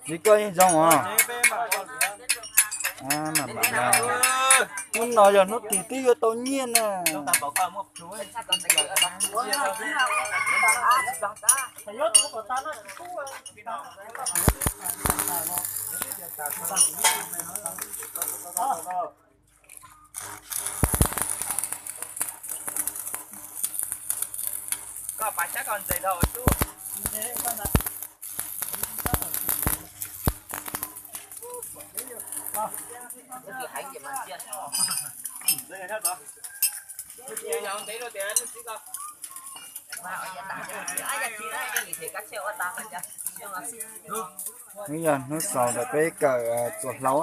Li koj yeej zoo os. Hnub no yog hnub tim twb yuav tau nyiaj na. Hnub yog hnub xaus ntawm peb kawm txuas hlau.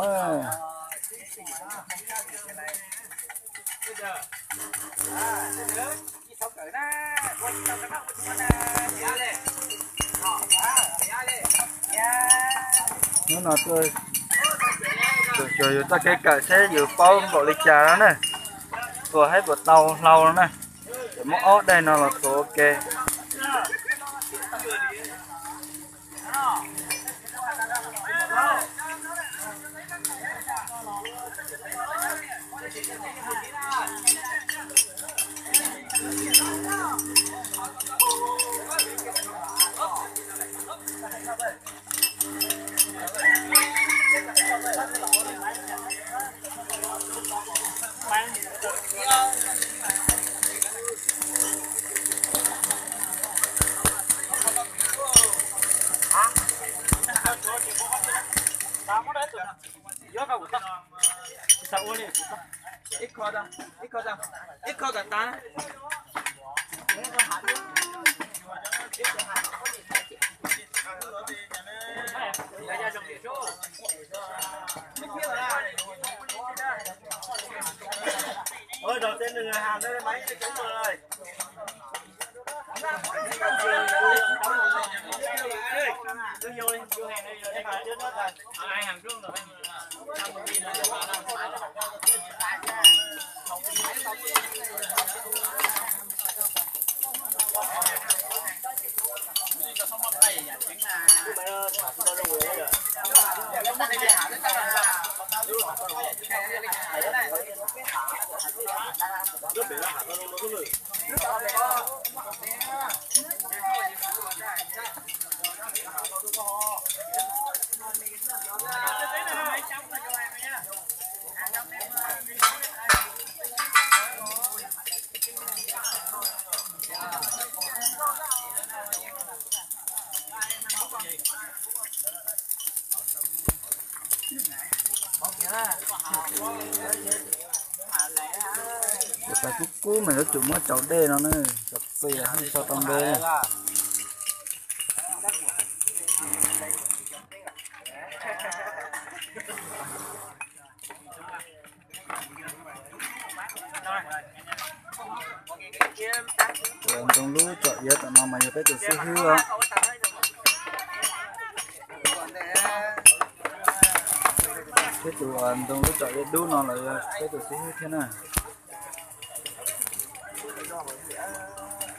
Hnub no tuaj xyuas yus txoj kev kawm seb yus paub npaum li cas no na. Txuas saib puas tau hlau no na. Ces muab ob daim no los txuas ua ke. Tus tais kub kub mas yuav tsum muab tsaus dej no na, txaus txias thiaj tso tau npe. Tus ntoo lub tsom iav tom no mas yog peb tus xib hwb os. Peb tus ntoo lub tsom iav dub no los yog peb tus xib hwb thiab na.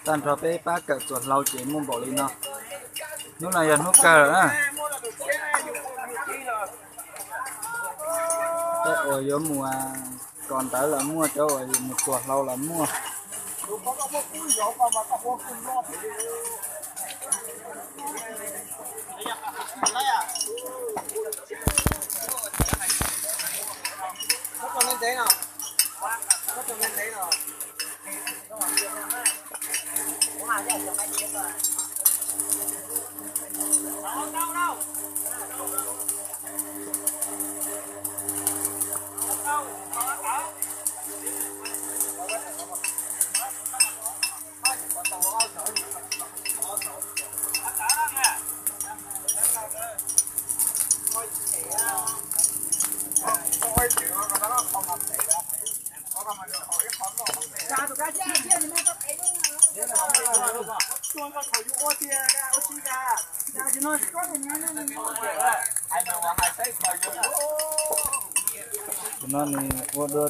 Tag nrho peb pab kawm txuas hlau ces muaj npaum li no. Hnub no yog hnub kawg lawm na. Cov uas yuav mus kos ntawv los muaj, cov uas yuav mus txuas hlau los muaj. Tus no nws ua dua,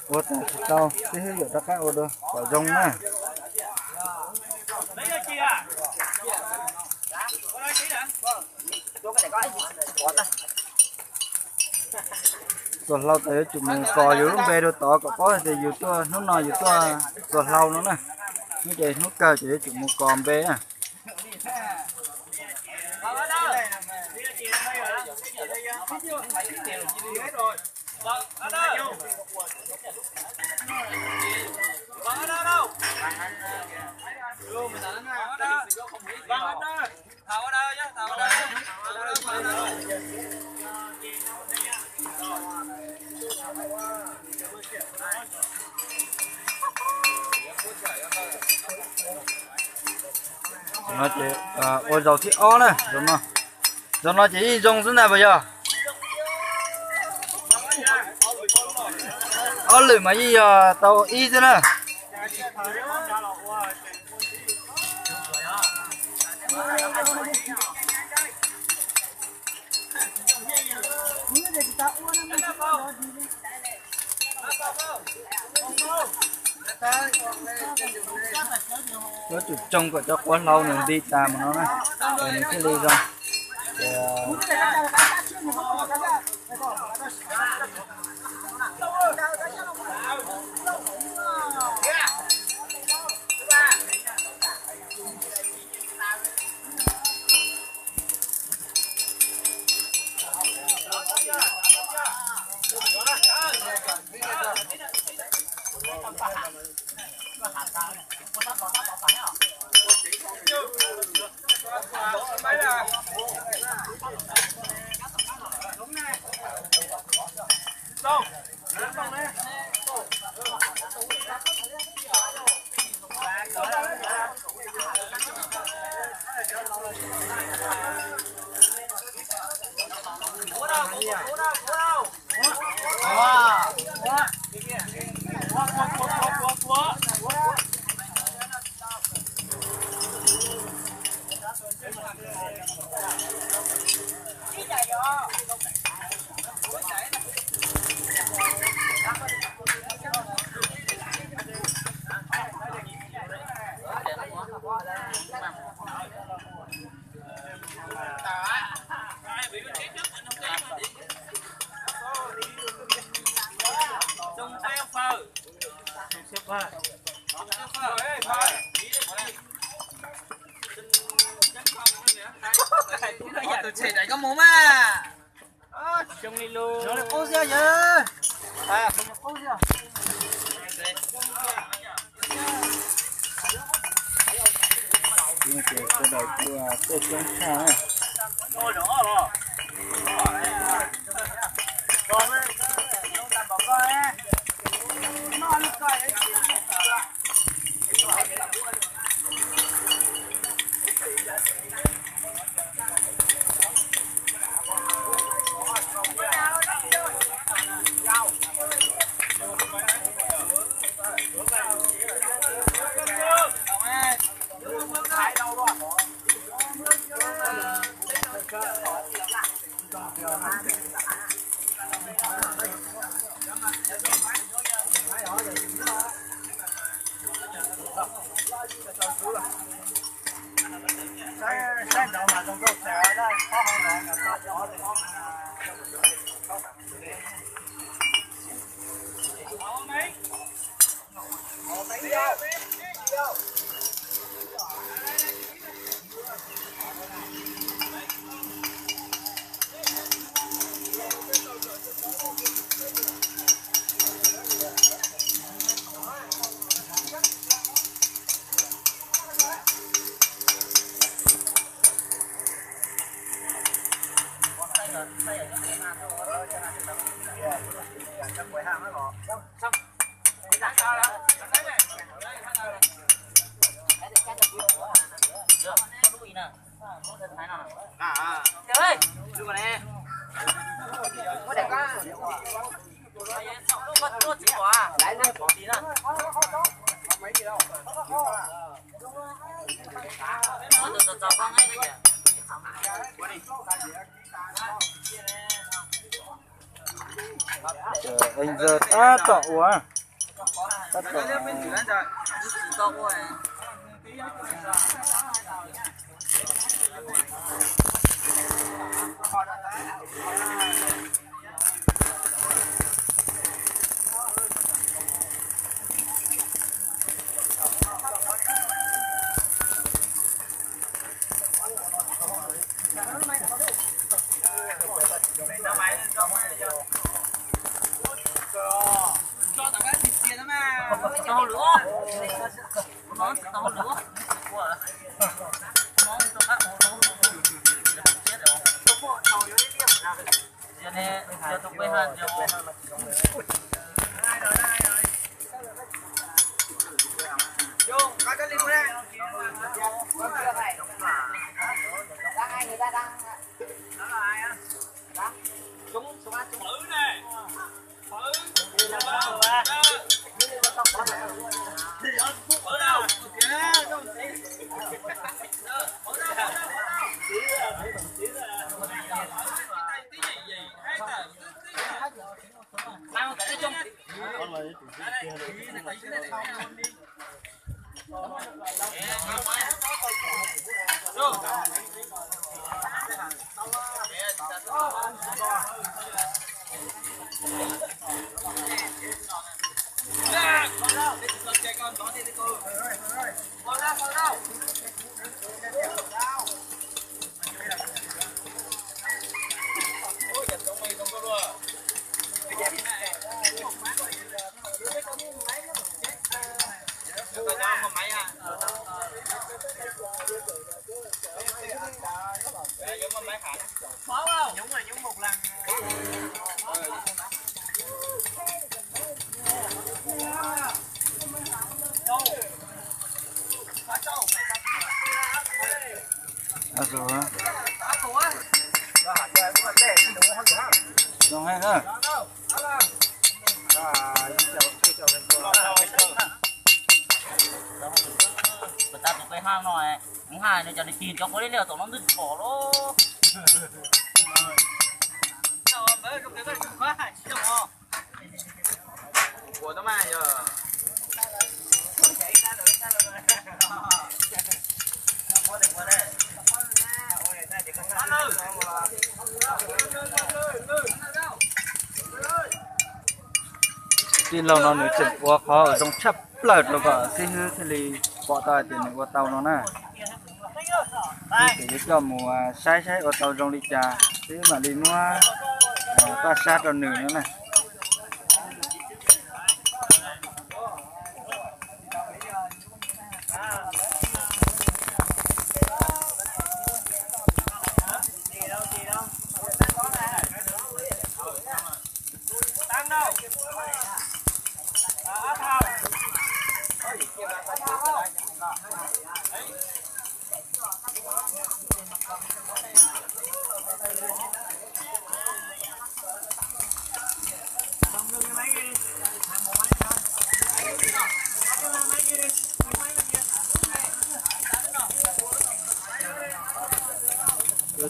ua tas tsis tau, tib hwb yuav rov qab ua dua kom zoo na. Txuas hlau tas yuav tsum mus kos yus lub npe rau tod kom paub hais tias yus tuaj hnub no yus tuaj txuas hlau no na. Hnub ces hnub kawg ces yuav tsum mus kos npe na. No ces ua zaus thib ob na, zaus no ces yeej zoo xwb ntag puas yog? Ob lwm mas yeej yog tau ib xwb na. Yuav tsum tsoo kom cov quav hlau nws nti tas mus no na, es nws thiaj li zoo. Tus tshem daim koj mus mas. Qub xwb yog. Qub xwb. Sawv daws kuj tuaj coob tshaj na. Tab tom ua, tab tom. Tus peb haj no, kuv haj no cov niag cig cov quav liab liab tom no ntwb tsis pom lauj. Tij laug no nws tseem ua qhov zoo tshaj plaws rau kom xib hwb thiaj li pom tau hais tias nws ua tau no na. Xib hwb yuav coj mus saib saib ua tau zoo li cas xib hwb mam li muab paj sab rau nws no na.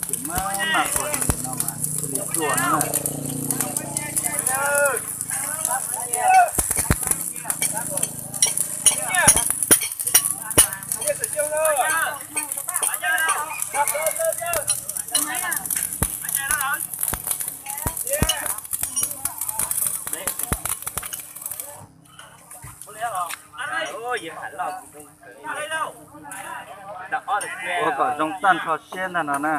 Tsis maj mam ua li no mas thiaj li ruaj na. Ua kom zoo tag nrho siab ntag no na.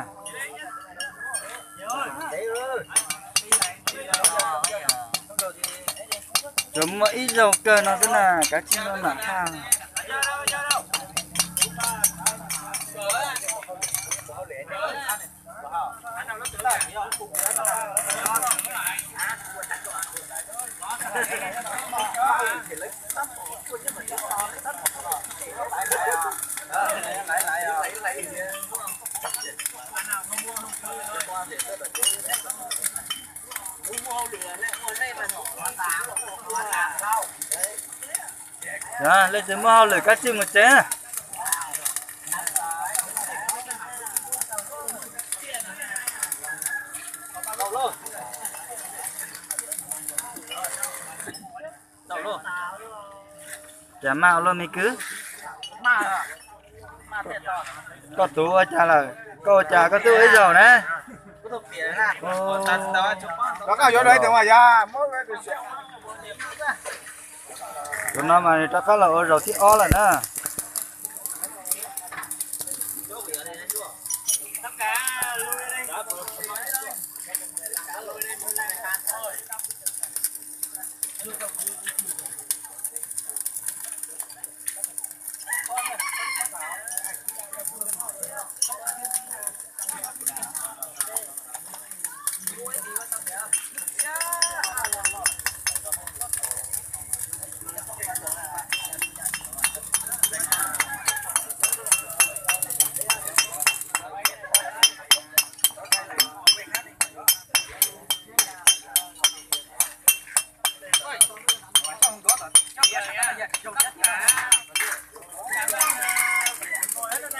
Tsuas muaj ib zaug kawg no xwb na, kav tsij muaj mam haj. Leej twg muaj hauj lwm kav tsij mus tsev. Cas maj ua luaj me kwv? Koj tus ua cas lawm? Koj ua cas koj twb ua ib zaug na? Tus no mas nws rov qab los ua zaus thib ob lawm na.